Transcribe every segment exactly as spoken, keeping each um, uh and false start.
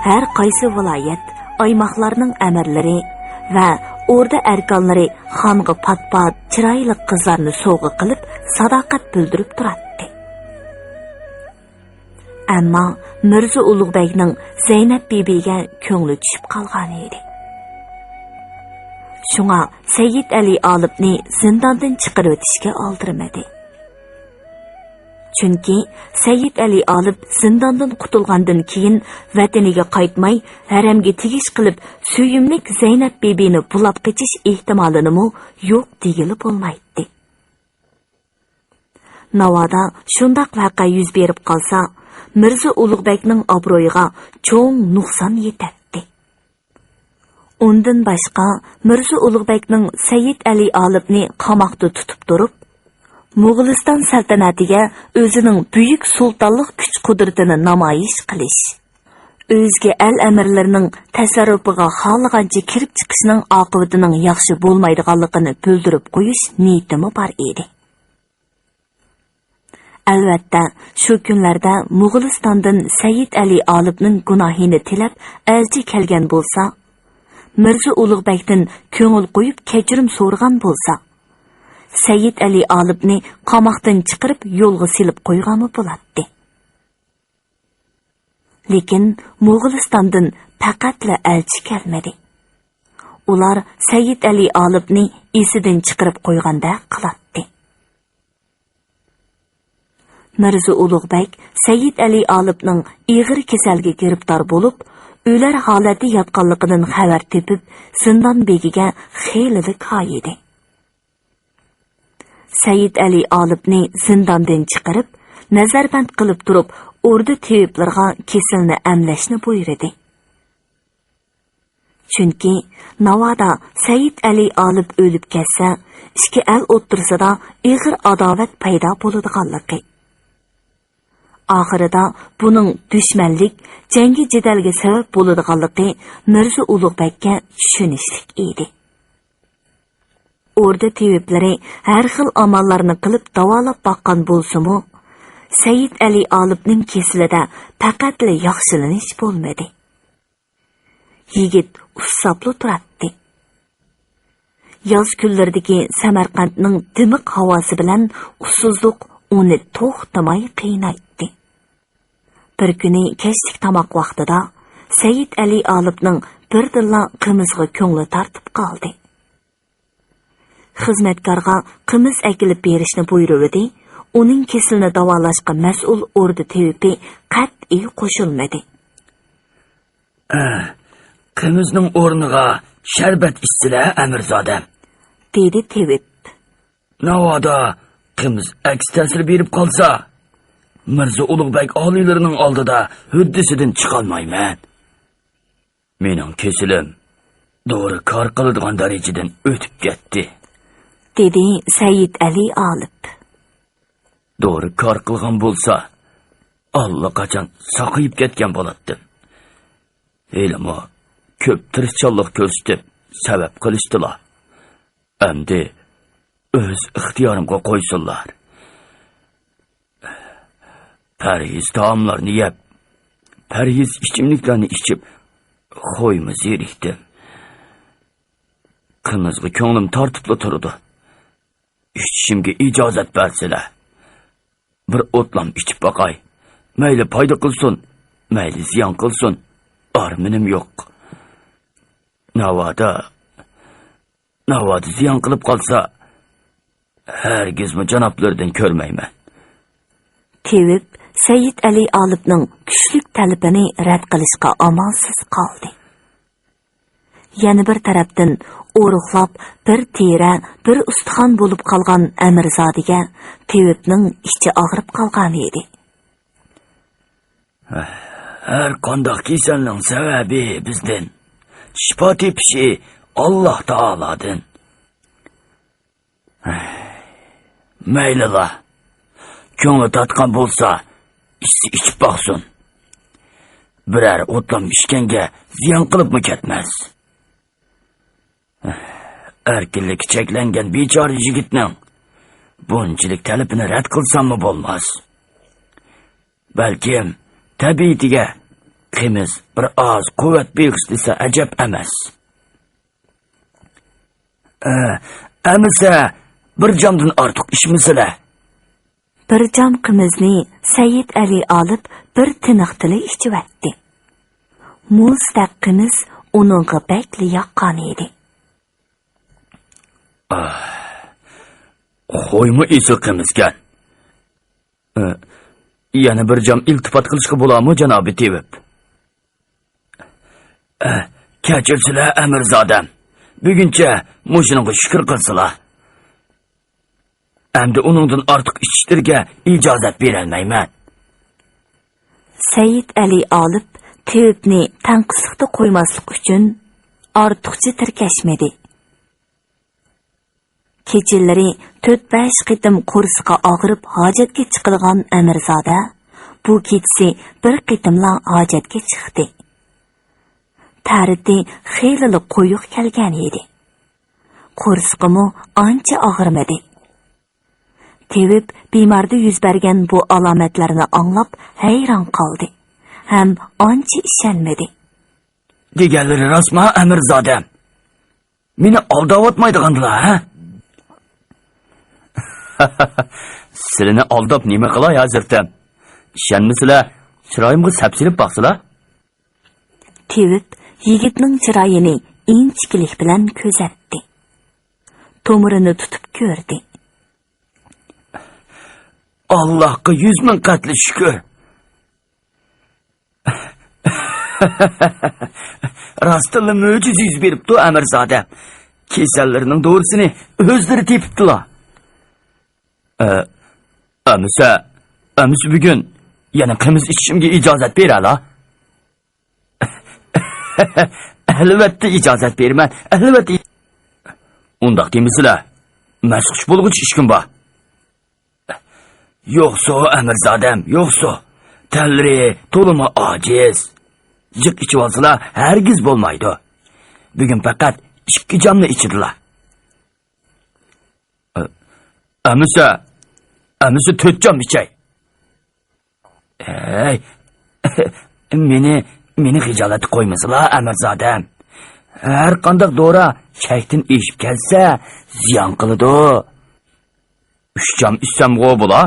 ھەر قايسى ۋىلايەت، ئايماقلارنىڭ ئەمىرلىرى ۋە ئوردا ئەركانلىرى خانغا پات-پات چىرايلىق قىزلارنى سوۋغا قىلىپ، ساداقەت بىلدۈرۈپ تۇراتتى. ئەمما مىرزا ئۇلۇغبەگنىڭ زەينەپ بىبىگە كۆڭلى چۈشۈپ قالغان ئىدى. شۇڭا سەييىد ئەلى ئالىپنى زىنداندىن چىقىرىۋېتىشكە ئالدىرىمىدى. چۈنكى سەييىد ئەلى ئالىپ زىنداندىن قۇتۇلغاندىن كېيىن ۋەتىنىگە قايتماي، ھەرەمگە تېگىش قىلىپ، سۆيۈملۈك زەينەپ بىبىنى بۇلاپ قېچىش ئېھتىمالىنىمۇ يوق دېگىلى بولمايتتى. ناۋادا شۇنداق ۋەقە يۈز بېرىپ قالسا، مىرزا ئۇلۇغبەگنىڭ ئابرۇيىغا چوڭ نۇقسان يېتەتتى. ئۇندىن باشقا، مىرزا ئۇلۇغبەگنىڭ سەييىد ئەلى ئالىپنى قاماقتا تۇتۇپ تۇرۇپ، موغۇلىستان سەلتەنەتىگە ئۆزىنىڭ بۈيۈك سۇلتانلىق كۈچ-قۇدرىتىنى نامايىش قىلىش، ئۆزگە ئەل ئەمىرلىرىنىڭ تەسەررۇپىغا خالىغانچە كىرىپ چىقىشنىڭ ئاقىۋىتىنىڭ ياخشى بولمايدىغانلىقىنى بىلدۈرۈپ قويۇش نىيىتىمۇ بار ئىدى. ئەلۋەتتە، شۇ كۈنلەردە موغۇلىستاندىن سەييىد ئەلى ئالىپنىڭ گۇناھىنى تىلەپ ئەلچى كەلگەن بولسا، مىرزا ئۇلۇغبەگدىن كۆڭۈل قويۇپ كەچۈرۈم سورىغان بولسا، سەييىد ئەلى ئالىپنى قاماقتىن چىقىرىپ يولغا سېلىپ قويغانمۇ بولاتتى. لېكىن موغۇلىستاندىن پەقەتلا ئەلچى كەلمىدى. ئۇلار سەييىد ئەلى ئالىپنى ئېسىدىن چىقىرىپ قويغاندەك قىلاتتى. مىرزا ئۇلۇغبەگ سەييىد ئەلى ئالىپنىڭ ئېغىر كېسەلگە گىرىپتار بولۇپ، ئۆلەر ھالەتتە ياتقانلىقىدىن خەۋەر تېپىپ، زىندان بېگىگە خېلىلا كايىدى. سەييىد ئەلى ئالىپنى زىنداندىن چىقىرىپ، نەزەربەند قىلىپ تۇرۇپ، ئوردا تېۋىپلىرىغا كېسىلىنى ئەملەشنى بۇيرۇدى. چۈنكى ناۋادا سەييىد ئەلى ئالىپ ئۆلۈپ كەتسە، ئىككى ئەل ئوتتۇرىسىدا ئېغىر ئاداۋەت پەيدا بولىدىغانلىقى، ئاخىرىدا بۇنىڭ دۈشمەنلىك، جەڭگى-جېدەلگە سەۋەب بولىدىغانلىقى مىرزا ئۇلۇغبەگكە چۈشىنىشلىك ئىدى. ئوردا تېۋىپلىرى ھەر خىل ئاماللارنى قىلىپ داۋالاپ باققان بولسىمۇ، سەييىد ئەلى ئالىپنىڭ كېسىلىدە پەقەتلا ياخشىلىنىش بولمىدى. يىگىت ئۇسساپلا تۇراتتى. ياز كۈنلىرىدىكى سەمەرقەنتنىڭ دىمىق ھاۋاسى بىلەن ئۇسسۇزلۇق ئۇنى توختىماي قىينايتتى. بىر كۈنى كەچلىك تاماق ۋاقتىدا سەييىد ئەلى ئالىپنىڭ بىردىنلا قىمىزغا كۆڭلى تارتىپ قالدى. خىزمەتكارغا قىمىز ئەكېلىپ بېرىشنى بۇيرۇۋىدى، ئۇنىڭ كېسىلىنى داۋالاشقا مەسئۇل ئوردا تېۋىپى قەتئىي قوشۇلمىدى. «ئە، قىمىزنىڭ ئورنىغا شەربەت ئىچسىلە، ئەمىرزادەم.» دېدى تېۋىپ. «ناۋادا قىمىز ئەكس تەسىر بېرىپ قالسا، مىرزا ئۇلۇغبەگ ئالىيلىرىنىڭ ئالدىدا ھۆددىسىدىن چىقالمايمەن. مېنىڭ كېسىلىم دورا كار قىلىدىغان دەرىجىدىن ئۆتۈپ كەتتى»، دېدى سەييىد ئەلى ئالىپ. «دورا كار قىلغان بولسا، ئاللىقاچان ساقىيىپ كەتكەن بولاتتىم. ھېلىمۇ كۆپ تىرىشچانلىق كۆرسىتىپ، سەۋەب قىلىشتىلا. ئەمدى ئۆز ئىختىيارىمغا قويسۇنلار. پەرھىز تائاملارنى يەپ، پەرھىز ئىچىملىكلەرنى ئىچىپ، خويمۇ زېرىكتىم. قىمىزغا كۆڭلۈم تارتىپلا تۇرىدۇ. ئىچىشىمگە ئىجازەت بەرسىلە. بىر ئوتلام ئىچىپ باقاي. مەيلى پايدا قىلسۇن، مەيلى زىيان قىلسۇن، ئارمىنىم يوق. ناۋادا، ناۋادا زىيان قىلىپ قالسا، ھەرگىزمۇ جانابلىرىدىن كۆرمەيمەن.» تېۋىپ سەييىد ئەلى ئالىپنىڭ كۈچلۈك تەلىپىنى رەت قىلىشقا ئامالسىز قالدى. يەنە بىر تەرەپتىن، ئورۇقلاپ بىر تېرە، بىر ئۇستىخان بولۇپ قالغان ئەمىرزادىگە تېۋىپنىڭ ئىچى ئاغرىپ قالغانىدى. «ھەر قانداق كېسەلنىڭ سەۋەبى بىزدىن، شىپا تېپىشى ئاللا تائالادىن. مەيلىلا، كۆڭلى تارتقان بولسا، ئىچسە ئىچىپ باقسۇن. بىرەر ئوتلام ئىچكەنگە زىيان قىلىپمۇ كەتمەس. ئەركىنلىكى چەكلەنگەن بىچارە يىگىتنىڭ بۇنچىلىك تەلىپىنى رەت قىلساممۇ بولماس. بەلكىم تەبىئىتىگە قىمىز بىر ئاز قۇۋۋەت بېغىشلىسا ئەجەب ئەمەس. ئە، ئەمىسە، بىر جامدىن ئارتۇق ئىچمىسىلە. بىر جام قىمىزنى سەيىت ئەلى ئالىپ بىر تىنىقتىلا ئىچىۋەتتى. مۇزدەك قىمىز ئۇنىڭغا بەكلا ياققان ئىدى. ئاھ، خويمۇ ئېسىل قىمىزكەن. ئە، يەنە بىر جام ئىلتىپات قىلىشقا بولامۇ، جانابى تېۋىپ؟ ئە، كەچۈرسىلە، ئەمىرزادەم. بۈگۈنچە مۇشۇنىڭغا شۈكۈر قىلسىلا. ئەمدى ئۇنىڭدىن ئارتۇق ئىچىشلىرىگە ئىجازەت بېرەلمەيمەن. سەيىت ئەلى ئالىپ تېۋىپنى تەڭقىسلىقتا قويماسلىق ئۈچۈن ئارتۇقچە تىركەشمىدى. كېچىلىرى تۆت-بەش قېتىم قورسىقى ئاغرىپ ھاجەتكە چىقىدىغان ئەمىرزادە بۇ كېچىسى بىر قېتىملا ھاجەتكە چىقتى. تەرىتى خېلىلا قويۇق كەلگەن ئىدى. قورسىقىمۇ ئانچە ئاغرىمىدى. تېۋىپ بىماردا يۈز بەرگەن بۇ ئالامەتلەرنى ئاڭلاپ ھەيران قالدى ھەم ئانچە ئىشەنمىدى. دېگەنلىرى راستما، ئەمىرزادەم؟ مېنى ئالداۋاتمايدىغاندىلا، ھە؟ سىلىنى ئالداپ نېمە قىلاي ھازىرتەم؟ ئىشەنمىسىلە، چىرايىمغا سەپسېلىپ باقسىلا. تېۋىپ يىگىتنىڭ چىرايىنى ئىنچىكىلىك بىلەن كۆزەتتى. تومۇرىنى تۇتۇپ كۆردى. ئاللاھقا يۈز مىڭ قەتلى شۈكۈر. راستتىنلا مۆجىزە يۈز بېرىپتۇ، ئەمىرزادە. كېسەللىرىنىڭ دورىسىنى ئۆزلىرى تېپىپتىلا. ئە، ئەمىسە، ئەمىسە بۈگۈن يەنە قىمىز ئىچىشىمگە ئىجازەت بېرەلا. ئەلۋەتتە ئىجازەت بېرىمەن، ئەلۋەتتە. ئۇنداق دېمىسىلە، مەسخۇش بولغۇچ ئىشكىم بار. يوقسۇ، ئەمىرزادەم، يوقسۇ. تەنلىرى تولىمۇ ئاجىز. جىق ئىچىۋالسىلا ھەرگىز بولمايدۇ. بۈگۈن پەقەت ئىككى جاملا ئىچىدىلا. ئە-، ئەمىسە، ئەمىسە تۆت جام ئىچەي. ھەي، مېنى، مېنى خىجالەتكە قويمىسىلا، ئەمىرزادەم. ھەر قانداق دورا چەكتىن ئېشىپ كەتسە، زىيان قىلىدۇ. ئۈچ جام ئىچسەمغۇ بولا؟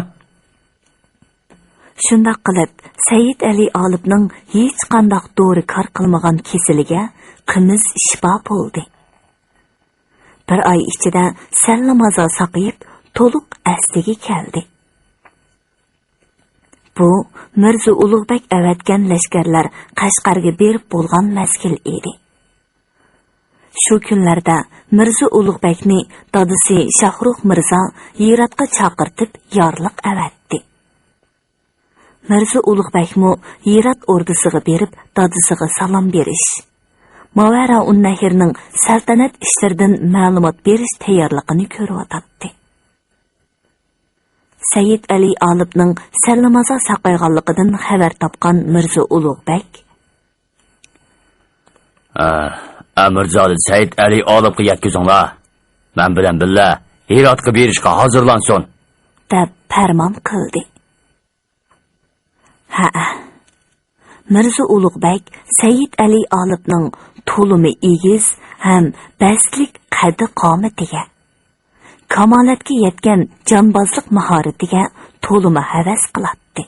شۇنداق قىلىپ، سەيىت ئەلى ئالىپنىڭ ھېچقانداق دورا كار قىلمىغان كېسىلىگە قىمىز شىپا بولدى. بىر ئاي ئىچىدە سەللىمازا ساقىيىپ، تولۇق ئەسلىگە كەلدى. بۇ مىرزا ئۇلۇغبەگ ئەۋەتكەن لەشكەرلەر قەشقەرگە بېرىپ بولغان مەزگىل ئىدى. شۇ كۈنلەردە مىرزا ئۇلۇغبەگنى دادىسى شاھرۇخ مىرزا ھىراتقا چاقىرتىپ يارلىق ئەۋەتتى. مىرزا ئۇلۇغبەگمۇ ھىرات ئوردىسىغا بېرىپ دادىسىغا سالام بېرىش، ماۋەرائۇننەھرنىڭ سەلتەنەت ئىشلىرىدىن مەلۇمات بېرىش تەييارلىقىنى كۆرۈۋاتاتتى. سەيىد ئەلى ئالىپنىڭ سەللىمازا ساقايغانلىقىدىن خەۋەر تاپقان مىرزا ئۇلۇغبەگ، ئە، ئەمىرزادە سەيىد ئەلى ئالىپقا يەتكۈزۈڭلار. مەن بىلەن بىللە ھىراتقا بېرىشقا ھازىرلانسۇن، دەپ پەرمان قىلدى. ھەئە، مىرزا ئۇلۇغبەگ سەيىد ئەلى ئالىپنىڭ تولىمۇ ئېگىز ھەم بەستلىك قەددى-قامىتىگە، كامالەتكە يەتكەن جامبازلىق ماھارىتىگە تولىمۇ ھەۋەس قىلاتتى.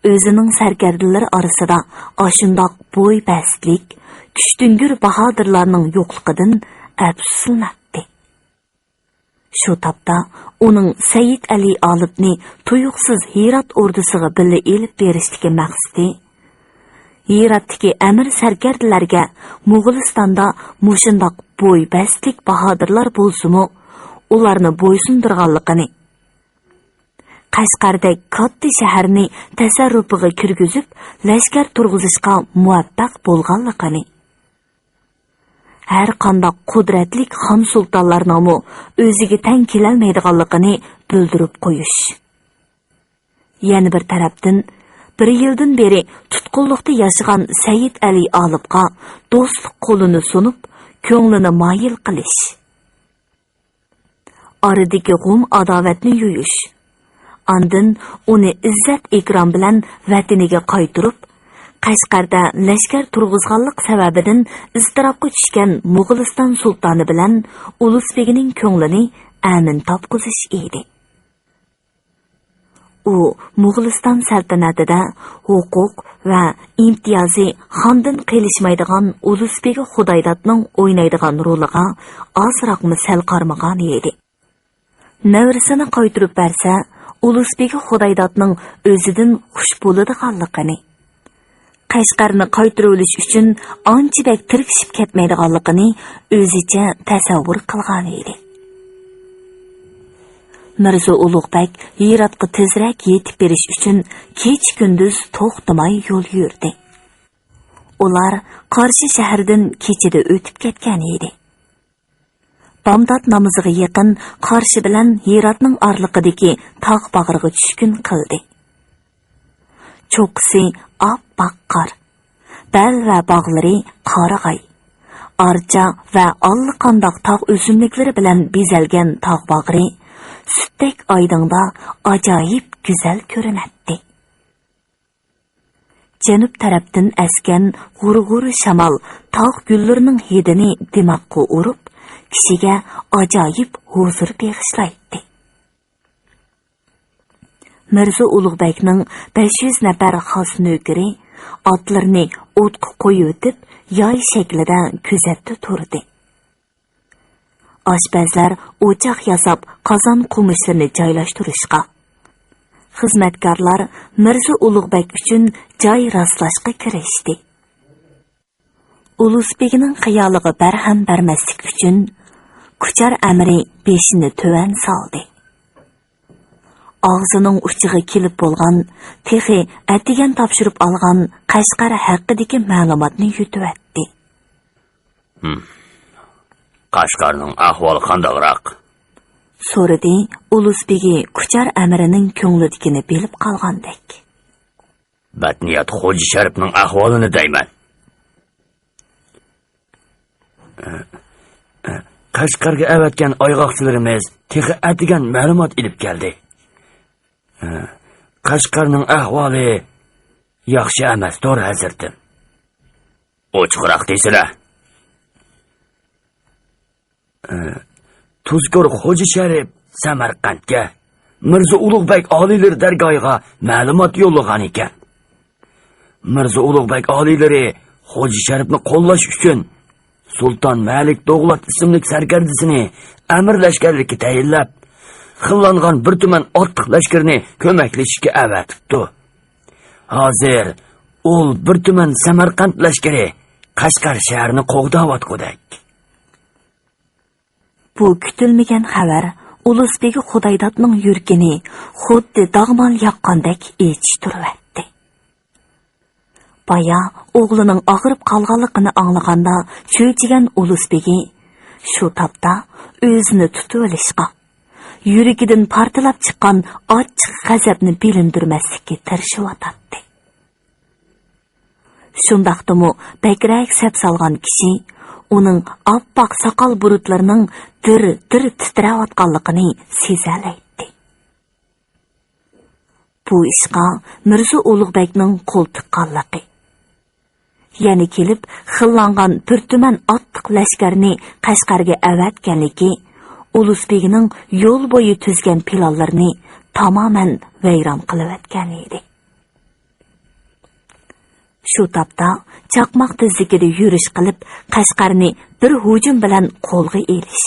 ئۆزىنىڭ سەركەردىلىرى ئارىسىدا ئاشۇنداق بوي بەستلىك، كۈچتۈڭگۈر باھادىرلارنىڭ يوقلۇقىدىن ئەپسۇسلىناتتى. شۇ تاپتا ئۇنىڭ سەيىد ئەلى ئالىپنى تۇيۇقسىز ھىرات ئوردىسىغا بىللە ئېلىپ بېرىشتىكى مەقسىتى، ھىراتتىكى ئەمىر سەركەردىلەرگە موغۇلىستاندا مۇشۇنداق بوي بەستلىك باھادىرلار بولسىمۇ، ئۇلارنى بويسۇندۇرغانلىقىنى، قەشقەردەك كاتتا شەھەرنى تەسەررۇپىغا كىرگۈزۈپ، لەشكەر تۇرغۇزۇشقا مۇۋەپپەق بولغانلىقىنى، ھەر قانداق قۇدرەتلىك خان سۇلتانلارنىڭمۇ ئۆزىگە تەڭ كېلەلمەيدىغانلىقىنى بىلدۈرۈپ قويۇش. يەنە بىر تەرەپتىن، بىر يىلدىن بېرى تۇتقۇنلۇقتا ياشىغان سەيىد ئەلى ئالىپقا دوستلۇق قولىنى سۇنۇپ، كۆڭلىنى مايىل قىلىش. ئارىدىكى غۇم ئاداۋەتنى يۇيۇش، ئاندىن ئۇنى ئىززەت-ئىكرام بىلەن ۋەتىنىگە قايتۇرۇپ، قەشقەردە لەشكەر تۇرغۇزغانلىق سەۋەبىدىن ئىزتىراپقا چۈشكەن موغۇلىستان سۇلتانى بىلەن ئۇلۇس بېگىنىڭ كۆڭلىنى ئەمىن تاپقۇزۇش ئىدى. ئۇ موغۇلىستان سەلتەنەتىدە ھوقۇق ۋە ئىمتىيازى خاندىن قېلىشمايدىغان ئۇلۇس بېگى خۇدايدادنىڭ ئوينايدىغان رولىغا ئازراقمۇ سەل قارىمىغان ئىدى. نەۋرىسىنى قايتۇرۇپ بەرسە، ئۇلۇس بېگى خۇدايدادنىڭ ئۆزىدىن خۇش بولىدىغانلىقىنى، قەشقەرنى قايتۇرۇۋېلىش ئۈچۈن ئانچە بەك تىركىشىپ كەتمەيدىغانلىقىنى ئۆزىچە تەسەۋۋۇر قىلغان ئىدى. مىرزا ئۇلۇغ بەگ ھىراتقا تېزرەك يېتىپ بېرىش ئۈچۈن كېچە-كۈندۈز توختىماي يول يۈردى. ئۇلار قارشى شەھەردىن كېچىدە ئۆتۈپ كەتكەن ئىدى. بامدات نامىزىغا يېقىن قارشى بىلەن ھىراتنىڭ ئارىلىقىدىكى تاغ باغرىغا چۈشكۈن قىلدى. چوققىسى ئاپئاق قار، بەل ۋە باغلىرى قارىغاي، ئارچا ۋە ئاللىقانداق تاغ ئۆسۈملۈكلىرى بىلەن بېزەلگەن تاغ باغرى سۈتتەك ئايدىڭدا ئاجايىپ گۈزەل كۆرۈنەتتى. جەنۇب تەرەپتىن ئەسكەن غۇر-غۇر شامال تاغ گۈللىرىنىڭ ھىدىنى دىماغقا ئۇرۇپ، كىشىگە ئاجايىپ ھۇزۇر بېغىشلايتتى. مىرزا ئۇلۇغ بەگنىڭ بەش يۈز نەپەر خاس نۆكىرى ئاتلىرىنى ئوتقا قويۇۋېتىپ، ياي شەكلىدە كۆزەتتە تۇردى. ئاشپەزلەر ئوچاق ياساپ، قازان قومۇچلىرىنى جايلاشتۇرۇشقا، خىزمەتكارلار مىرزا ئۇلۇغ بەگ ئۈچۈن جاي راسلاشقا كىرىشتى. ئۇلۇس بېگىنىڭ خىيالىغا بەرھەم بەرمەسلىك ئۈچۈن، كۇچار ئەمىرى بېشىنى تۆۋەن سالدى. ئاغزىنىڭ ئۇچىغا كېلىپ بولغان، تېخى ئەتىگەن تاپشۇرۇپ ئالغان قەشقەر ھەققىدىكى مەلۇماتنى يۇتۇۋەتتى. ھىم. قەشقەرنىڭ ئەھۋالى قانداقراق؟ سورىدى ئۇلۇس بېگى كۇچار ئەمىرىنىڭ كۆڭلىدىكىنى بىلىپ قالغاندەك. بەتنىيەت خوجا شەرىپنىڭ ئەھۋالىنى دەيمەن. قەشقەرگە ئەۋەتكەن ئايغاقچىلىرىمىز تېخى ئەتىگەن مەلۇمات ئېلىپ كەلدى. قەشقەرنىڭ ئەھۋالى ياخشى ئەمەستۇر، ھەزرىتىم. ئوچۇقراق دېسىلە. تۇزكور خوجا شەرىپ سەمەرقەنتكە، مىرزا ئۇلۇغ بەگ ئالىيلىرى دەرگاھىغا مەلۇمات يوللىغان ئىكەن. مىرزا ئۇلۇغ بەگ ئالىيلىرى خوجا شەرىپنى قوللاش ئۈچۈن سۇلتان مەلىك دوغلات ئىسىملىك سەركەردىسىنى ئەمىر لەشكەرلىككە تەيىنلەپ، خىللانغان بىر تۈمەن ئاتلىق لەشكىرىنى كۆمەكلىشىشكە ئەۋەتىپتۇ. ھازىر ئۇل بىر تۈمەن سەمەرقەنت لەشكىرى قەشقەر شەھىرىنى قوغداۋاتقۇدەك. بۇ كۈتۈلمىگەن خەۋەر ئۇلۇس بېگى خۇدايدادنىڭ يۈرىكىنى خۇددى داغمال ياققاندەك ئېچىشتۇرۇۋەتتى. بايا ئوغلىنىڭ ئاغرىپ قالغانلىقىنى ئاڭلىغاندا چۆچۈگەن ئۇلۇس بېگى شۇ تاپتا ئۆزىنى تۇتۇۋېلىشقا، يۈرىكىدىن پارتلاپ چىققان ئاچچىق غەزەپنى بىلىندۈرمەسلىككە تىرىشىۋاتاتتى. شۇنداقتىمۇ بەكرەك سەپ سالغان كىشى ئۇنىڭ ئاپئاق ساقال بۇرۇتلىرىنىڭ دىر-دىر تىترەۋاتقانلىقىنى سېزەلەيتتى. بۇ ئىشقا مىرزا ئۇلۇغ بەگنىڭ قول تىققانلىقى، يەنە كېلىپ خىللانغان بىر تۈمەن ئاتلىق لەشكەرنى قەشقەرگە ئەۋەتكەنلىكى ئۇلۇس بېگىنىڭ يول بويى تۈزگەن پىلانلىرىنى تامامەن ۋەيران قىلىۋەتكەن ئىدى. شۇ تاپتا چاقماق تېزلىكىدە يۈرۈش قىلىپ، قەشقەرنى بىر ھۇجۇم بىلەن قولغا ئېلىش،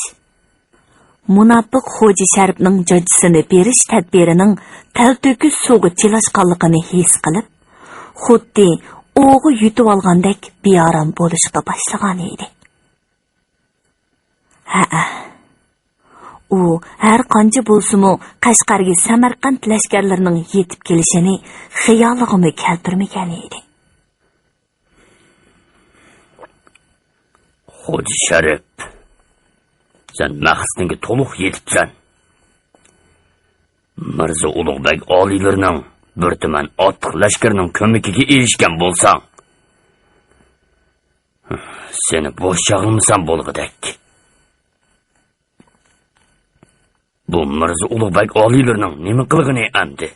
مۇناپىق خوجا شەرىپنىڭ جاجىسىنى بېرىش تەدبىرىنىڭ تەلتۆكۈس سۇغا چىلاشقانلىقىنى ھېس قىلىپ، خۇددى ئوغا يۇتۇۋالغاندەك بىئارام بولۇشقا باشلىغان ئىدى. ھەئە. ئۇ ھەر قانچە بولسىمۇ، قەشقەرگە سەمەرقەنت لەشكەرلىرىنىڭ يېتىپ كېلىشىنى خىيالىغىمۇ كەلتۈرمىگەن ئىدى. خوجا شەرىپ، سەن مەقسىتىڭگە تولۇق يېتىپسەن. مىرزا ئۇلۇغ بەگ ئالىيلىرىنىڭ بىر تۈمەن ئاتلىق لەشكىرىنىڭ كۆمىكىگە ئېرىشكەن بولساڭ، سېنى بوش چاغلىمىسام بولغۇدەك. بۇ مىرزا ئۇلۇغبەگ ئالىيلىرىنىڭ نېمە قىلغىنى ئەمدى؟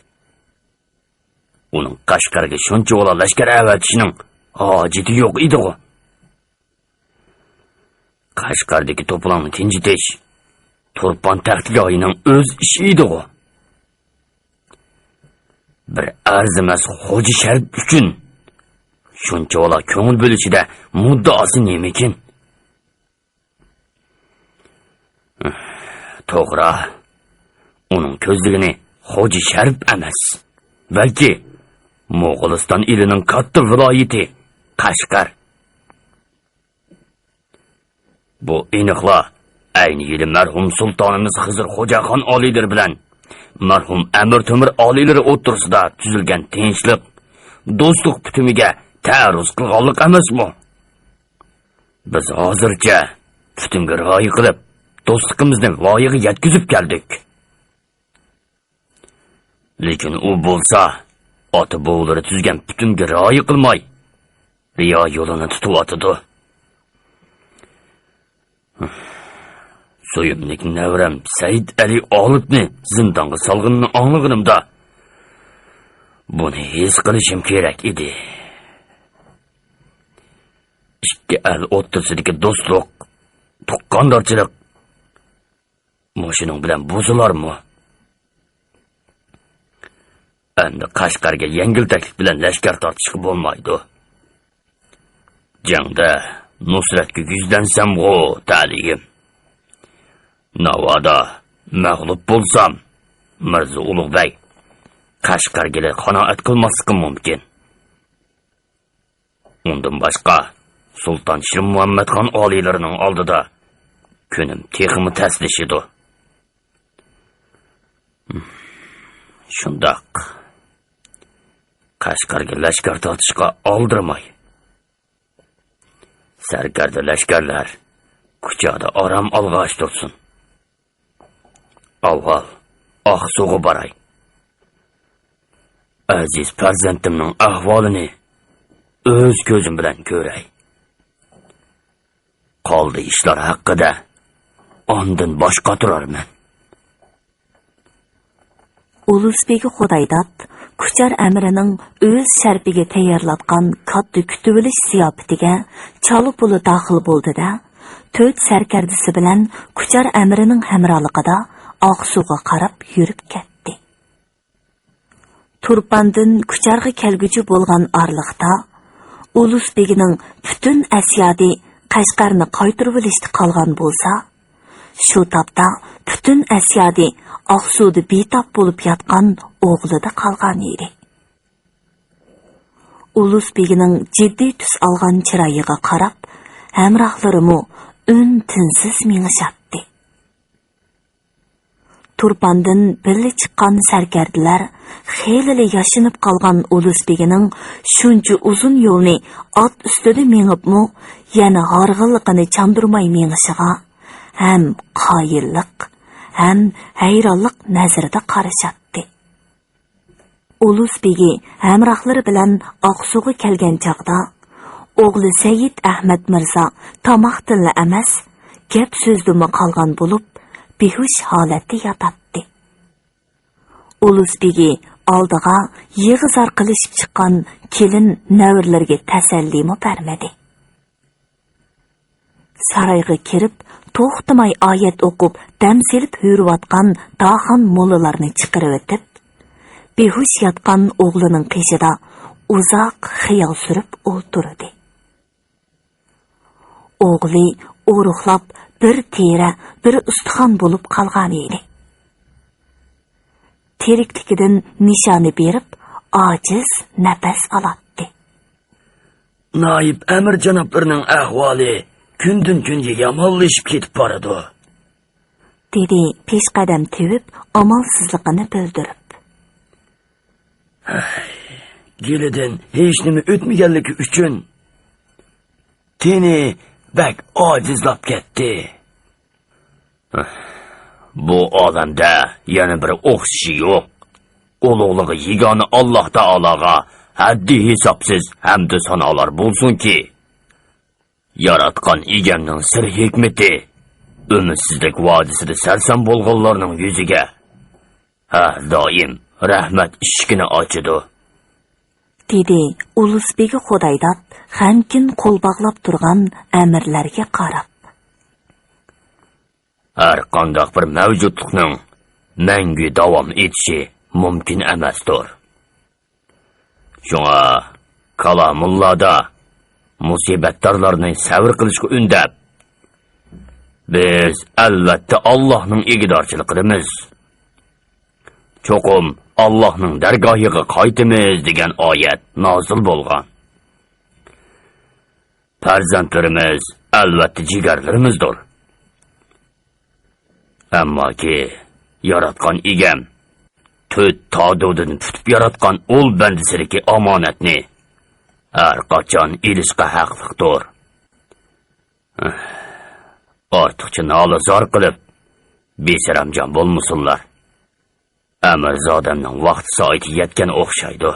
ئۇنىڭ قەشقەرگە شۇنچىۋالا لەشكەر ئەۋەتىشىنىڭ ھاجىتى يوق ئىدىغۇ. قەشقەردىكى توپىلاڭنى تىنجىتىش تۇرپان تەختىگاھىنىڭ ئۆز ئىشى ئىدىغۇ. بىر ئەرزىمەس خوجا شەرىپ ئۈچۈن شۇنچىۋالا كۆڭۈل بۆلۈشىدە مۇددىئاسى نېمىكىن؟ توغرا، ئۇنىڭ كۆزلىگىنى خوجا شەرىپ ئەمەس، بەلكى موغۇلىستان ئېلىنىڭ كاتتا ۋىلايىتى قەشقەر. بۇ ئېنىقلا ئەينى يىلى مەرھۇم سۇلتانىمىز خىزىر خوجاخان ئالىيلىرى بىلەن مەرھۇم ئەمىر تۆمۈر ئالىيلىرى ئوتتۇرىسىدا تۈزۈلگەن تىنچلىق، دوستلۇق پۈتۈمىگە تەئەررۇز قىلغانلىق ئەمەسمۇ؟ بىز ھازىرچە پۈتۈمگە رىئايە قىلىپ، دوستلۇقىمىزنى ۋايىغا يەتكۈزۈپ كەلدۇق. لېكىن ئۇ بولسا ئاتا-بوۋىلىرى تۈزگەن پۈتۈمگە رىئايە قىلماي، رىيا يولىنى تۇتۇۋاتىدۇ. سۆيۈملۈك نەۋرەم سەئىد ئەلى ئالىپنى زىندانغا سالغىنىنى ئاڭلىغىنىمدا، بۇنى ھېس قىلىشىم كېرەك ئىدى. ئىككى ئەل ئوتتۇرىسىدىكى دوستلۇق، تۇغقاندارچىلىق مۇشۇنىڭ بىلەن بۇزۇلارمۇ؟ ئەمدى قەشقەرگە يەڭگىلتەكلىك بىلەن لەشكەر تارتىشقا بولمايدۇ. جەڭدە نۇسرەتكە يۈزلەنسەمغۇ تەلىيىم. ناۋادا مەغلۇپ بولسام، مىرزا ئۇلۇغبەگ قەشقەرگىلى قانائەت قىلماسلىقى مۇمكىن. ئۇندىن باشقا، سۇلتان شىرمۇھەممەتخان ئالىيلىرىنىڭ ئالدىدا كۈنۈم تېخىمۇ تەسلىشىدۇ. شۇنداق. قەشقەرگە لەشكەر تارتىشقا ئالدىرىماي، سەركەردە لەشكەرلەر كۇچادا ئارام ئالغاچ تۇرسۇن. ئاۋۋال ئاقسۇغا باراي. ئەزىز پەرزەنتىمنىڭ ئەھۋالىنى ئۆز كۆزۈم بىلەن كۆرەي. قالدى ئىشلار ھەققىدە ئاندىن باش قاتۇرارمەن. ئۇلۇسبېگى خۇدايداد كۇچار ئەمىرىنىڭ ئۆز شەرىپىگە تەييارلاتقان كاتتا كۈتۈۋېلىش زىياپىتىگە چالا-پۇلا داخىل بولدى-دە، تۆت سەركەردىسى بىلەن كۇچار ئەمىرىنىڭ ھەمراھلىقىدا ئاقسۇغا قاراپ يۈرۈپ كەتتى. تۇرپاندىن كۇچارغا كەلگۈچە بولغان ئارىلىقتا، ئۇلۇس بېگىنىڭ پۈتۈن ئەسيادى قەشقەرنى قايتۇرۇۋېلىشتا قالغان بولسا، شۇ تاپتا پۈتۈن ئەسيادى ئاقسۇدا بىتاپ بولۇپ ياتقان ئوغلىدا قالغان ئىدى. ئۇلۇس بېگىنىڭ جىددىي تۈس ئالغان چىرايىغا قاراپ، ھەمراھلىرىمۇ ئۈن-تىنسىز مېڭىشاتتى. تۇرپاندىن بىللە چىققان سەركەردىلەر خېلىلا ياشىنىپ قالغان ئۇلۇس بېگىنىڭ شۇنچە ئۇزۇن يولنى ئات ئۈستىدە مېڭىپمۇ يەنە ھارغىنلىقىنى چاندۇرماي مېڭىشىغا ھەم قايىللىق، ھەم ھەيرانلىق نەزىرىدە قارىشاتتى. ئۇلۇس بېگى ھەمراھلىرى بىلەن ئاقسۇغا كەلگەن چاغدا، ئوغلى سەيىد ئەھمەد مىرزا تاماقتىنلا ئەمەس، گەپ-سۆزدىنمۇ قالغان بولۇپ، بىھۇش ھالەتتە ياتاتتى. ئۇلۇس بېگى ئالدىغا يىغا-زار قىلىشىپ چىققان كېلىن نەۋرىلىرىگە تەسەللىمۇ بەرمىدى. سارايغا كىرىپ، توختىماي ئايەت ئوقۇپ، دەم سېلىپ ھۆرۈۋاتقان داخان موللىلارنى چىقىرىۋېتىپ، بىھۇش ياتقان ئوغلىنىڭ قېشىدا ئۇزاق خىيال سۈرۈپ ئولتۇردى. ئوغلى ئورۇقلاپ، بىر تېرە، بىر ئۇستىخان بولۇپ قالغانىدى. تىرىكلىكىدىن نىشانى بېرىپ، ئاجىز نەپەس ئالاتتى. نايىپ ئەمىر جانابلىرىنىڭ ئەھۋالى كۈندىن-كۈنگە يامانلىشىپ كېتىپ بارىدۇ، دېدى پېشقەدەم تېۋىپ، ئامالسىزلىقىنى بىلدۈرۈپ. گېلىدىن ھېچنېمە ئۆتمىگەنلىكى ئۈچۈن تېنى بەك ئاجىزلاپ كەتتى. بۇ ئالەمدە يەنە بىر ئوخشىشى يوق. ئۇلۇغلۇقى يېگانە ئاللاھ تائالاغا ھەددى ھېسابسىز ھەمدۇ سانالار بولسۇنكى، ياراتقان ئىگەمنىڭ سىر ھېكمىتى ئۈمىدسىزلىك ۋادىسىدا سەرسان بولغانلارنىڭ يۈزىگە ھەر دائىم رەھمەت ئىشىكىنى ئاچىدۇ. دېدى ئۇلۇس بېگى خودايداد غەمكىن قول باغلاپ تۇرغان ئەمىرلەرگە قاراپ. ھەر قانداق بىر مەۋجۇتلۇقنىڭ مەڭگۈ داۋام ئېتىشى مۇمكىن ئەمەستۇر. شۇڭا كالامۇللادا مۇسىبەتدارلارنى سەۋر قىلىشقا ئۈندەپ، بىز ئەلۋەتتە ئاللاھنىڭ ئىگىدارچىلىقىدىمىز. چوقۇم ئاللاھنىڭ دەرگاھىغا قايتىمىز دېگەن ئايەت نازىل بولغان. پەرزەنتلىرىمىز ئەلۋەتتە جىگەرلىرىمىزدۇر. ئەمماكى ياراتقان ئىگەم تۆت تادۇدىن پۈتۈپ ياراتقان ئۇل بەندىسىدىكى ئامانەتنى ھەر قاچان ئېلىشقا ھەقلىقتۇر. ئارتۇقچە نالە-زار قىلىپ، بىسەرەمجان بولمىسۇنلار. ئەمىرزادەمنىڭ ۋاقتى-سائىتى يەتكەن ئوخشايدۇ.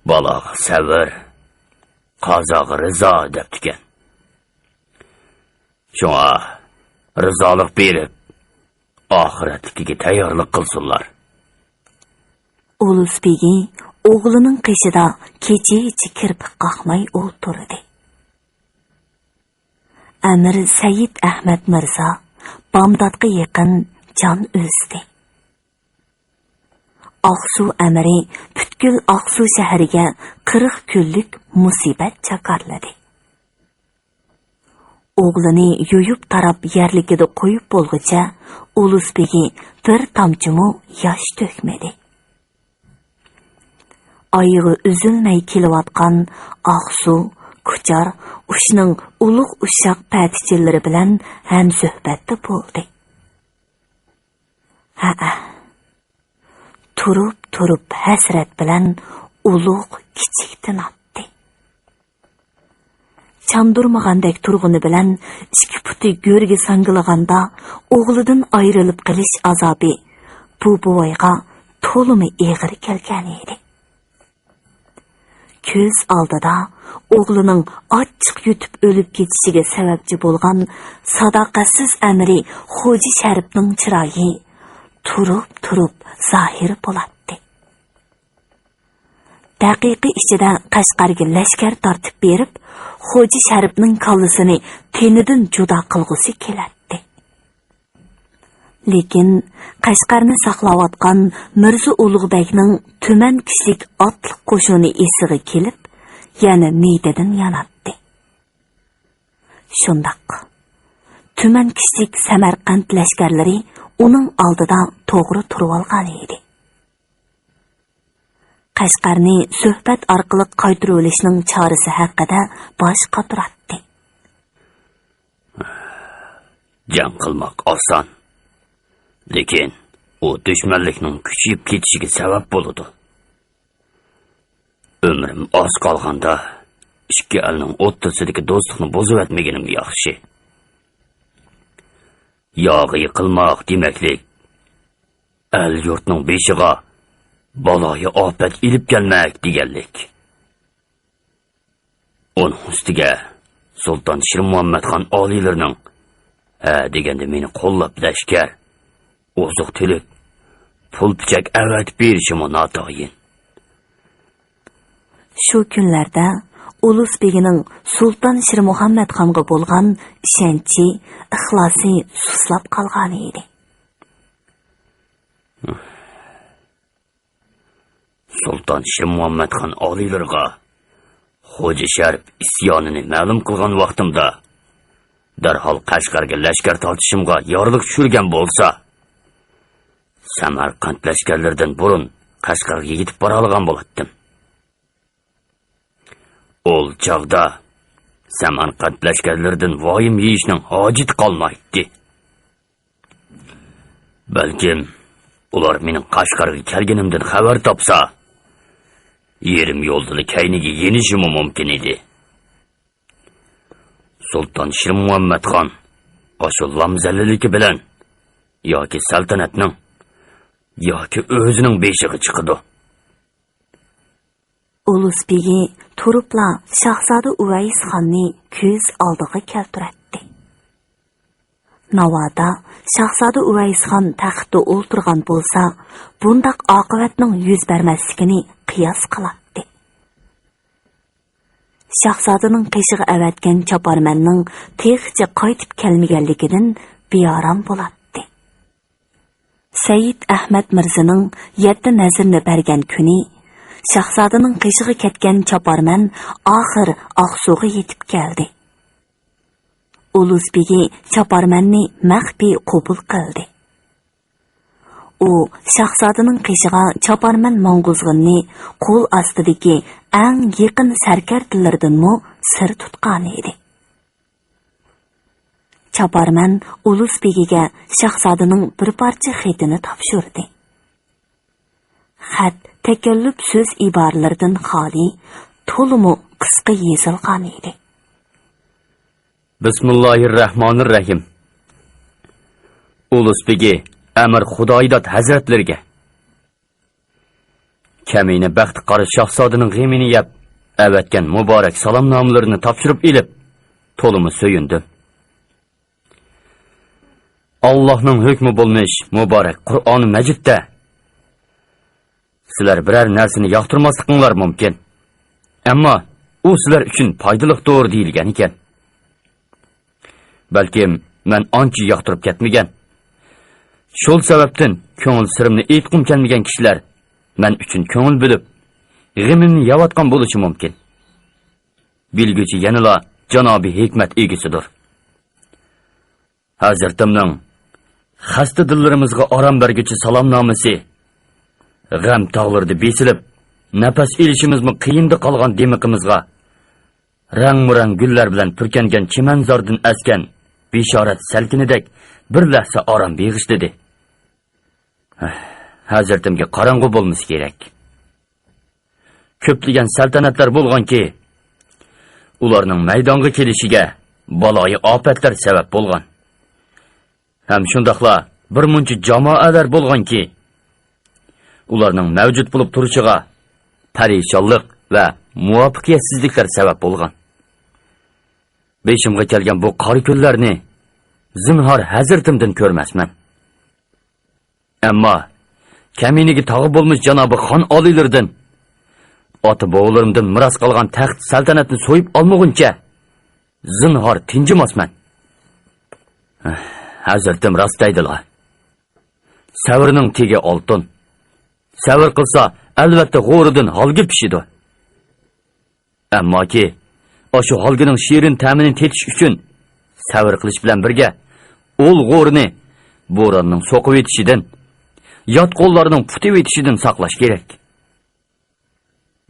بالاغا سەۋر، قازاغا رىزا دەپتىكەن. شۇڭا رىزالىق بېرىپ، ئاخىرەتلىكىگە تەييارلىق قىلسۇنلار. ئۇلۇس بېگى ئوغلىنىڭ قېشىدا كېچىچە كىرپىك قاقماي ئولتۇردى. ئەمىر سەيىد ئەھمەد مىرزا بامداتقا يېقىن جان ئۈزدى. ئاقسۇ ئەمىرى پۈتكۈل ئاقسۇ شەھىرىگە قىرىق كۈنلۈك مۇسىبەت جاكارلىدى. ئوغلىنى يۇيۇپ تاراپ يەرلىكىدە قويۇپ بولغۇچە ئۇلۇس بېگى بىر تامچىمۇ ياش تۆكمىدى. ئايىغى ئۈزۈلمەي كېلىۋاتقان ئاقسۇ، كۇچار ئۇچنىڭ ئۇلۇغ ئۇششاق پەتىچىلىرى بىلەن ھەمسۆھبەتتە بولدى. ھەئە، تۇرۇپ-تۇرۇپ ھەسرەت بىلەن ئۇلۇغ كىچىك تىناتتى. چاندۇرمىغاندەك تۇرغىنى بىلەن ئىككى پۇتى گۆرگە ساڭگىلىغاندا، ئوغلىدىن ئايرىلىپ قېلىش ئازابى بۇ بوۋايغا تولىمۇ ئېغىر كەلگەنىدى. كۆز ئالدىدا ئوغلىنىڭ ئاچچىق يۇتۇپ ئۆلۈپ كېتىشىگە سەۋەبچى بولغان ساداقەتسىز ئەمىرى خوجا شەرىپنىڭ چىرايى تۇرۇپ-تۇرۇپ زاھىر بولاتتى. دەقىقە ئىچىدە قەشقەرگە لەشكەر تارتىپ بېرىپ، خوجا شەرىپنىڭ كاللىسىنى تېنىدىن جۇدا قىلغۇسى كېلەتتى. لېكىن قەشقەرنى ساقلاۋاتقان مىرزا ئۇلۇغ بەگنىڭ تۈمەن كىشىلىك ئاتلىق قوشۇنى ئېسىگە كېلىپ، يەنە نىيىتىدىن ياناتتى. شۇنداق، تۈمەن كىشىلىك سەمەرقەنت لەشكەرلىرى ئۇنىڭ ئالدىدا توغرا تۇرۇۋالغان ئىدى. قەشقەرنى سۆھبەت ئارقىلىق قايتۇرۇۋېلىشنىڭ چارىسى ھەققىدە باش قاتۇراتتى. جەڭ قىلماق ئاسان، لېكىن ئۇ دۈشمەنلىكنىڭ كۈچىيىپ كېتىشىگە سەۋەب بولىدۇ. ئۆمرۈم ئاز قالغاندا، ئىككى ئەلنىڭ ئوتتۇرىسىدىكى دوستلۇقنى بۇزۇۋەتمىگىنىم ياخشى. ياغا يىقىلماق دېمەكلىك، ئەل-يۇرتنىڭ بېشىغا بالايىئاپەت ئېلىپ كەلمەك دېگەنلىك. ئۇنىڭ ئۈستىگە سۇلتان شىرمۇھەممەتخان ئالىيلىرىنىڭ ھە دېگەندە مېنى قوللاپ لەشكەر، ئوزۇق-تۈلۈك، پۇل-پۈچەك ئەۋەتىپ بېرىشىمۇ ناتايىن. شۇ كۈنلەردە ئۇلۇس بېگىنىڭ سۇلتان شىرمۇھەممەتخانغا بولغان ئىشەنچى، ئىخلاسى سۇسلاپ قالغانىدى. سۇلتان شىرمۇھەممەتخان ئالىيلىرىغا خوجا شەرىپ ئىسيانىنى مەلۇم قىلغان ۋاقتىمدا، دەرھال قەشقەرگە لەشكەر تارتىشىمغا يارىلىق چۈشۈرگەن بولسا، سەمەرقەنت لەشكەرلىرىدىن بۇرۇن قەشقەرگە يېتىپ بارالىغان بولاتتىم. ئول چاغدا سەمەرقەنت لەشكەرلىرىدىن ۋايىم يېيىشنىڭ ھاجىتى قالمايتتى. بەلكىم ئۇلار مېنىڭ قەشقەرگە كەلگىنىمدىن خەۋەر تاپسا، يېرىم يولدىلا كەينىگە يېنىشىمۇ مۇمكىن ئىدى. سۇلتان شىرمۇھەممەتخان ئاشۇ لامزەللىلىكى بىلەن ياكى سەلتەنەتنىڭ، ياكى ئۆزىنىڭ بېشىغا چىقىدۇ. ئۇلۇس بېگى تۇرۇپلا شاھزادە ئۇۋەيس خاننى كۆز ئالدىغا كەلتۈرەتتى. ناۋادا شاھزادە ئۇۋەيسخان تەختتە ئولتۇرغان بولسا، بۇنداق ئاقىۋەتنىڭ يۈز بەرمەسلىكىنى قىياس قىلاتتى. شاھزادىنىڭ قېشىغا ئەۋەتكەن چاپارمەننىڭ تېخىچە قايتىپ كەلمىگەنلىكىدىن بىئارام بولاتتى. سەيىد ئەھمەد مىرزىنىڭ يەتتە نەزىرىنى بەرگەن كۈنى، شاھزادىنىڭ قېشىغا كەتكەن چاپارمەن ئاخىر ئاقسۇغا يېتىپ كەلدى. ئۇلۇس بېگى چاپارمەننى مەخپىي قوبۇل قىلدى. ئۇ شاھزادىنىڭ قېشىغا چاپارمەن ماڭغۇزغىنىنى قول ئاستىدىكى ئەڭ يېقىن سەركەردىلىرىدىنمۇ سىر تۇتقانىدى. چاپارمەن ئۇلۇس بېگىگە شاھزادىنىڭ بىر پارچە خېتىنى تاپشۇردى. خەت تەكەللۇپ سۆز ئىبارىلىرىدىن خالىي، تولىمۇ قىسقا يېزىلغانىدى. بىسمىللاھىررەھمانىررەھىم. ئۇلۇس بېگى ئەمىر خۇدايىداد ھەزرەتلىرىگە. كەمىنە بەختى قارا شاھزادىنىڭ غېمىنى يەپ، ئەۋەتكەن مۇبارەك سالامنامىلىرىنى تاپشۇرۇپ ئېلىپ، تولىمۇ سۆيۈندۈم. ئاللاھنىڭ ھۆكمى بولمىش مۇبارەك قۇرئانى مەجىدتە سىلەر بىرەر نەرسىنى ياقتۇرماسلىقىڭلار مۇمكىن. ئەمما ئۇ سىلەر ئۈچۈن پايدىلىقتۇر دېيىلگەن ئىكەن. بەلكىم مەن ئانچە ياقتۇرۇپ كەتمىگەن. شۇ سەۋەبتىن كۆڭۈل سىرىمنى ئېيتقۇم كەلمىگەن كىشىلەر مەن ئۈچۈن كۆڭۈل بۆلۈپ، غېمىمنى يەۋاتقان بولۇشى مۇمكىن. بىلگۈچى يەنىلا جانابى ھېكمەت ئىگىسىدۇر. ھەزرىتىمنىڭ خەستە دىللىرىمىزغا ئارام بەرگۈچى سالامنامىسى، غەم تاغلىرىدا بېسىلىپ، نەپەس ئېلىشىمىزمۇ قىيىندا قالغان دىمىقىمىزغا رەڭمۇرەڭ گۈللەر بىلەن پۈركەنگەن چىمەنزاردىن ئەسكەن بېشارەت سەلكىنىدەك بىر لەھزە ئارام بېغىشلىدى. ھەزرىتىمگە قاراڭغۇ بولمىسا كېرەك. كۆپلىگەن سەلتەنەتلەر بولغانكى، ئۇلارنىڭ مەيدانغا كېلىشىگە بالايىئاپەتلەر سەۋەب بولغان. ھەم شۇنداقلا بىر مۇنچە جامائەلەر بولغانكى، ئۇلارنىڭ مەۋجۇت بولۇپ تۇرۇشىغا پەرىشانلىق ۋە مۇۋەپپەقىيەتسىزلىكلەر سەۋەب بولغان. بېشىمغا كەلگەن بۇ قارا كۈنلەرنى زىنھار ھەزرىتىمدىن كۆرمەسمەن. ئەمما كەمىنىگە تاغا بولمىش جانابى خان ئالىيلىرىدىن، ئاتا-بوۋىلىرىمدىن مىراس قالغان تەخت سەلتەنەتنى سويۇپ ئالمىغۇنچە زىنھار تىنجىماسمەن. ھەزرىتىم راست دەيدىلا. سەۋرنىڭ تېگى ئالتۇن. سەۋر قىلسا، ئەلۋەتتە غورىدىن ھالگە پىشىدۇ. ئەمماكى، ئاشۇ ھالگىنىڭ شېرىن تەمىنى تېتىش ئۈچۈن سەۋر قىلىش بىلەن بىرگە، ئۇل غورىنى بوراننىڭ سوقۇۋېتىشىدىن، يات قوللارنىڭ پۇتىۋېتىشىدىن ساقلاش كېرەك.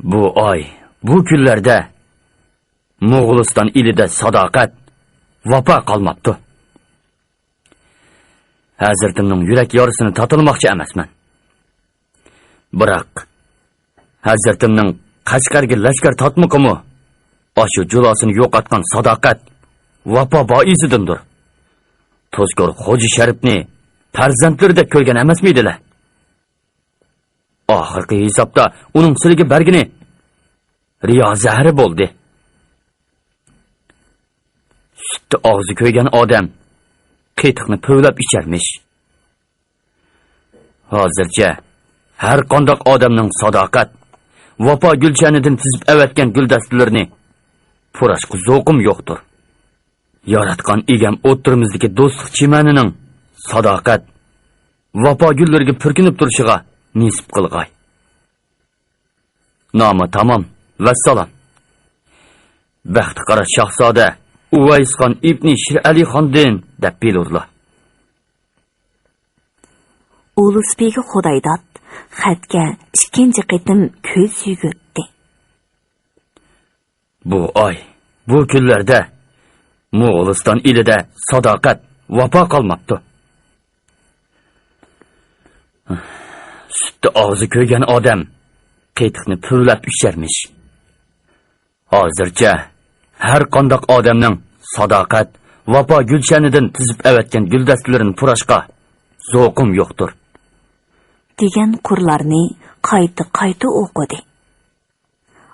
بۇ ئاي، بۇ كۈنلەردە موغۇلىستان ئېلىدە ساداقەت، ۋاپا قالماپتۇ. ھەزرىتىمنىڭ يۈرەك يارىسىنى تاتىلىماقچى ئەمەسمەن. بىراق، ھەزرىتىمنىڭ قەشقەرگە لەشكەر تارتمىقىمۇ ئاشۇ جۇلاسىنى يوقاتقان ساداقەت، ۋاپا بائىسىدىندۇر. توسكۇر خوجا شەرىپنى پەرزەنتلىرىدەك كۆرگەن ئەمەسمىدىلە؟ ئاخىرقى ھېسابتا ئۇنىڭ سىلىگە بەرگىنى رىيا زەھىرى بولدى. سۈتتە ئاغزى كۆيگەن ئادەم قېتىقنى پۈۋلەپ ئىچەرمىش. ھازىرچە ھەر قانداق ئادەمنىڭ ساداقەت، ۋاپا گۈلشەنىدىن تىزىپ ئەۋەتكەن گۈلدەستىلىرىنى پۇراشقا زوقۇم يوقتۇر. ياراتقان ئىگەم ئوتتۇرىمىزدىكى دوستلۇق چىمەنىنىڭ ساداقەت، ۋاپا گۈللىرىگە پۈركىنىپ تۇرۇشىغا نېسىپ قىلغاي. نامە تامام، ۋەسسالام. بەختى قارا شاھزادە ئۇۋەيسخان ئىبنى شىرئەلىخاندىن دەپ بىلۇرلا. ئۇلۇسبىگى خۇدايداد خەتكە ئىككىنچى قېتىم كۆز يۈگۈرتتى. بۇ ئاي، بۇ كۈنلەردە موغۇلىستان ئېلىدە ساداقەت، ۋاپا قالماپتۇ. سۈتتە ئاغزى كۆيگەن ئادەم قېتىقنى پۈۋلەپ ئىچەرمىش. ھازىرچە ھەر قانداق ئادەمنىڭ ساداقەت، ۋاپا گۈلشەنىدىن تىزىپ ئەۋەتكەن گۈلدەستىلىرىنى پۇراشقا زوقۇم يوقتۇر. دېگەن قۇرلارنى قايتا-قايتا ئوقۇدى.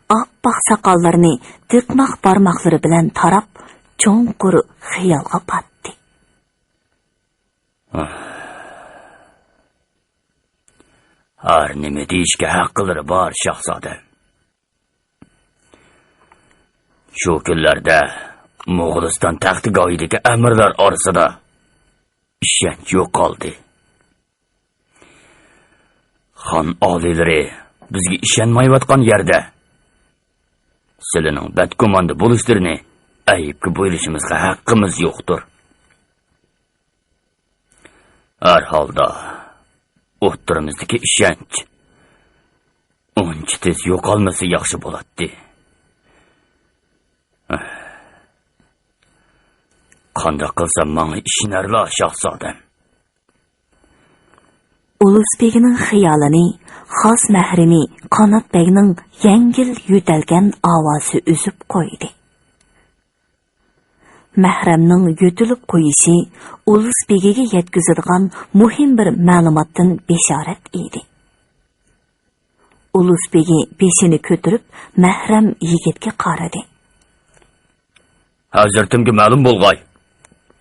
ئاپئاق ساقاللىرىنى دىقماق بارماقلىرى بىلەن تاراپ، چوڭقۇر خىيالغا پاتتى. ھەر نېمە دېيىشكە ھەققىلىرى بار، شاھزادەم. شۇ كۈنلەردە موغۇلىستان تەختىگاھىدىكى ئەمىرلەر ئارىسىدا ئىشەنچ يوقالدى. خان ئالىيلىرى بىزگە ئىشەنمەيۋاتقان يەردە، سىلىنىڭ بەدگۇماندا بولۇشلىرىنى ئەيىبكە بۇيرۇشىمىزغا ھەققىمىز يوقتۇر. ھەر ھالدا، ئوتتۇرىمىزدىكى ئىشەنچ ئۇنچە تېز يوقالمىسا ياخشى بولاتتى. قانداق قىلسام ماڭا ئىشىنەرلا، شاھزادەم؟ ئۇلۇس بېگىنىڭ خىيالىنى خاس مەھرىمى قانات بەگنىڭ يەڭگىل يۆتەلگەن ئاۋازى ئۈزۈپ قويدى. مەھرەمنىڭ يۆتىلىپ قويۇشى ئۇلۇس بېگىگە يەتكۈزىدىغان مۇھىم بىر مەلۇماتتىن بېشارەت ئىدى. ئۇلۇس بېگى بېشىنى كۆتۈرۈپ، مەھرەم يىگىتكە قارىدى. ھەزرىتىمگە مەلۇم بولغاي،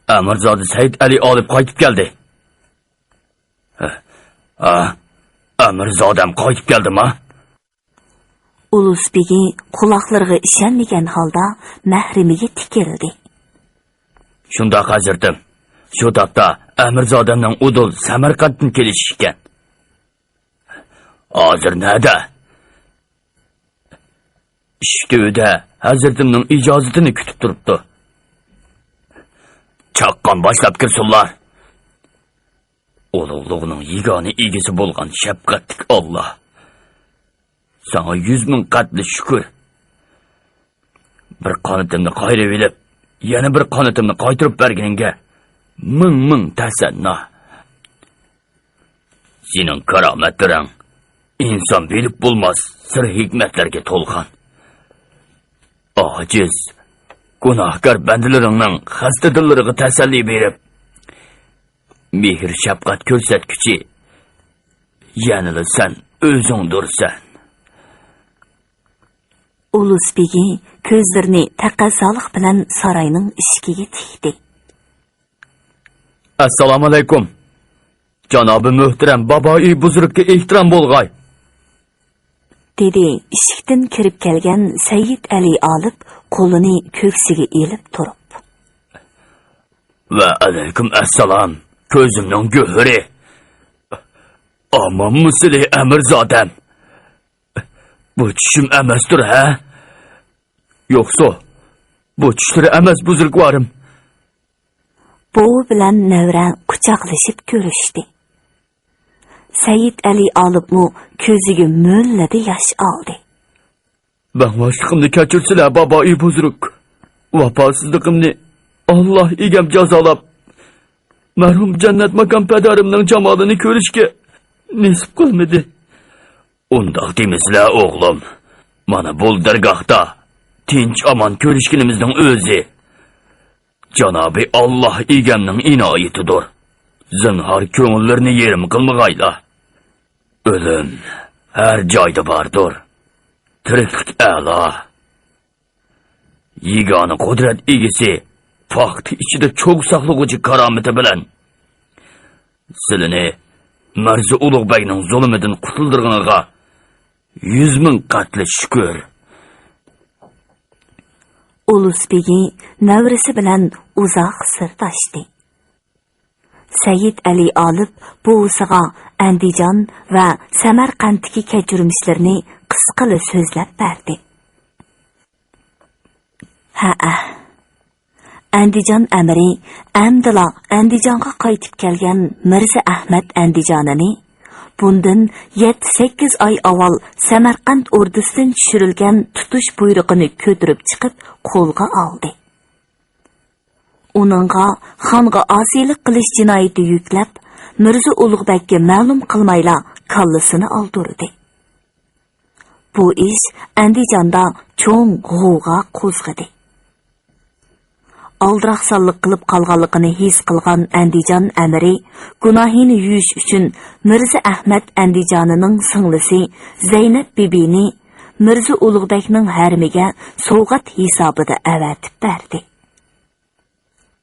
ئەمىرزادە سەئىد ئەلى ئالىپ قايتىپ كەلدى. ھە، ئەمىرزادەم قايتىپ كەلدىما؟ ئۇلۇس بېگى قۇلاقلىرىغا ئىشەنمىگەن ھالدا مەھرىمىگە تىكىلدى. شۇنداق، ھەزرىتىم. شۇ تاپتا ئەمىرزادەمنىڭ ئۇدۇل سەمەرقەنتتىن كېلىشى ئىكەن. ھازىر نەدە؟ ئىشىك تۈۋىدە ھەزرىتىمنىڭ ئىجازىتىنى كۈتۈپ تۇرۇپتۇ. چاققان باشلاپ كىرسۇنلار. ئۇلۇغلۇقنىڭ يېگانە ئىگىسى بولغان شەپقەتلىك ئاللا، ساڭا يۈز مىڭ قەتلى شۈكۈر. بىر قانىتىمنى قايرىۋېلىپ، يەنە بىر قانىتىمنى قايتۇرۇپ بەرگىنىڭگە مىڭ مىڭ تەسەننا. سېنىڭ كارامەتلىرىڭ ئىنسان بىلىپ بولماس سىر-ھېكمەتلەرگە تولغان. ئاجىز، گۇناھكار بەندىلىرىڭنىڭ خەستە دىللىرىغا تەسەللى بېرىپ، مېھىر-شەپقەت كۆرسەتكۈچى يەنىلا سەن ئۆزۈڭدۇرسەن. ئۇلۇس بېگى كۆزلىرىنى تەقەززالىق بىلەن ساراينىڭ ئىشىكىگە تىكتى. ئەسسالامۇئەلەيكۇم. جانابى مۆھتەرەم بابائى بۇزرۇكقا ئېھتىرام بولغاي. دېدى ئىشىكتىن كىرىپ كەلگەن سەيىد ئەلى ئالىپ قولىنى كۆكسىگە ئېلىپ تۇرۇپ. ۋەئەلەيكۇم ئەسسالام، كۆزۈمنىڭ گۆھىرى. ئامانمۇ سىلى، ئەمىرزادەم؟ بۇ چۈشۈم ئەمەستۇر، ھە؟ يوقسۇ، بۇ چۈشلىرى ئەمەس، بۇزرۇكۋارىم. بوۋا بىلەن نەۋرە قۇچاقلىشىپ كۆرۈشتى. سەيىد ئەلى ئالىپمۇ كۆزىگە مۆللىدە ياش ئالدى. بەڭباشلىقىمنى كەچۈرسىلە، بابائى بۇزرۇك. ۋاپاسىزلىقىمنى ئاللا ئىگەم جازالاپ، مەرھۇم جەننەت ماكان پەدەرىمنىڭ جامالىنى كۆرۈشكە نېسىپ قىلمىدى. ئۇنداق دېمىسىلە، ئوغلۇم. مانا بۇ دەرگاھتا تىنچ-ئامان كۆرۈشكىنىمىزنىڭ ئۆزى جانابى ئاللا ئىگەمنىڭ ئىنايىتىدۇر. زىنھار، كۆڭۈللىرىنى يېرىم قىلمىغايلا. ئۆلۈم ھەر جايدا باردۇر. تىرىكلىك ئەلا. يېگانە قۇدرەت ئىگىسى، پاختا ئىچىدە چوغ ساقلىغۇچى كارامىتى بىلەن سىلىنى مىرزا ئۇلۇغ بەگنىڭ زۇلۇمىدىن قۇتۇلدۇرغىنىغا يۈز مىڭ قەتلى شۈكۈر. ئۇلۇس بېگى نەۋرىسى بىلەن ئۇزاق سىرداشتى. سەيىد ئەلى ئالىپ بوۋىسىغا ئەندىجان ۋە سەمەرقەنتتىكى كەچۈرمىشلىرىنى قىسقىلا سۆزلەپ بەردى. ھەئە. ئەندىجان ئەمىرى ئەمدىلا ئەندىجانغا قايتىپ كەلگەن مىرزا ئەھمەت ئەندىجانىنى بۇندىن يەتتە-سەككىز ئاي ئاۋۋال سەمەرقەنت ئوردىسىدىن چۈشۈرۈلگەن تۇتۇش بۇيرۇقىنى كۆتۈرۈپ چىقىپ قولغا ئالدى. ئۇنىڭغا خانغا ئاسىيلىق قىلىش جىنايىتى يۈكلەپ، مىرزا ئۇلۇغبەگكە مەلۇم قىلمايلا كاللىسىنى ئالدۇردى. بۇ ئىش ئەندىجاندا چوڭ غوۋغا قوزغىدى. ئالدىراقسانلىق قىلىپ قالغانلىقىنى ھېس قىلغان ئەندىجان ئەمىرى گۇناھىنى يۇيۇش ئۈچۈن مىرزا ئەھمەت ئەندىجانىنىڭ سىڭلىسى زەينەپ بىبىنى مىرزا ئۇلۇغبەگنىڭ ھەرىمىگە سوۋغات ھېسابىدا ئەۋەتىپ بەردى.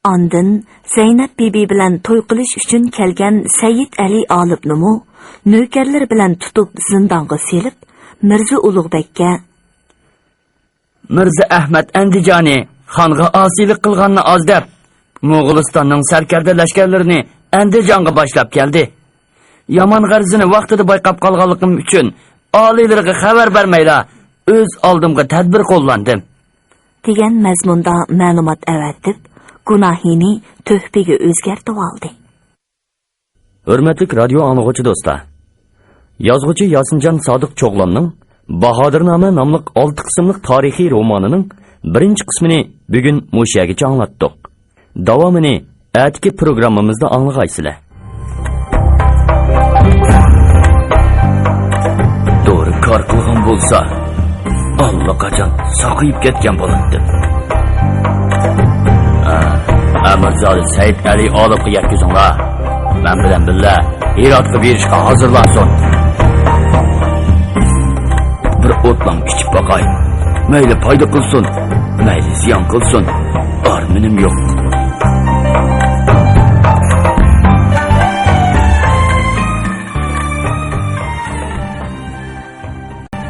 ئاندىن زەينەپ بىبى بىلەن توي قىلىش ئۈچۈن كەلگەن سەييىد ئەلى ئالىپنىمۇ نۆكەرلىرى بىلەن تۇتۇپ زىندانغا سېلىپ، مىرزا ئۇلۇغبەگكە، مىرزا ئەھمەد ئەندىجانى خانغا ئاسىيلىق قىلغاننى ئاز دەپ، موغۇلىستاننىڭ سەركەردە لەشكەرلىرىنى ئەندىجانغا باشلاپ كەلدى. يامان غەرىزىنى ۋاقتىدا بايقاپ قالغانلىقىم ئۈچۈن ئالىيلىرىغا خەۋەر بەرمەيلا، ئۆز ئالدىمغا تەدبىر قوللاندىم. دېگەن مەزمۇندا مەلۇمات ئەۋەتىپ، گۇناھىنى تۆھپىگە ئۆزگەرتىۋالدى. ھۆرمەتلىك رادىيو ئاڭلىغۇچى دوستلار! يازغۇچى ياسىنجان سادىق چوغلاننىڭ باھادىرنامە ناملىق ئالتە قىسىملىق تارىخىي رومانىنىڭ بىرىنچى قىسمىنى بۈگۈن مۇشۇ يەرگىچە ئاڭلاتتۇق. داۋامىنى ئەتىكى پروگراممىمىزدا ئاڭلىغايسىلەر. دورا كار قىلغان بولسا، ئاللىقاچان ساقىيىپ كەتكەن بولاتتىم. ئە، ئەمىرزادە سەئىد ئەلى ئالىپقا يەتكۈزۈڭلار. مەن بىلەن بىللە ھىراتقا بېرىشقا ھازىرلانسۇن. بىر ئوتلاڭ ئىچىپ باقاي. مەيلى پايدا قىلسۇن، مەيلى زىيان قىلسۇن، ئارمىنىم يوق.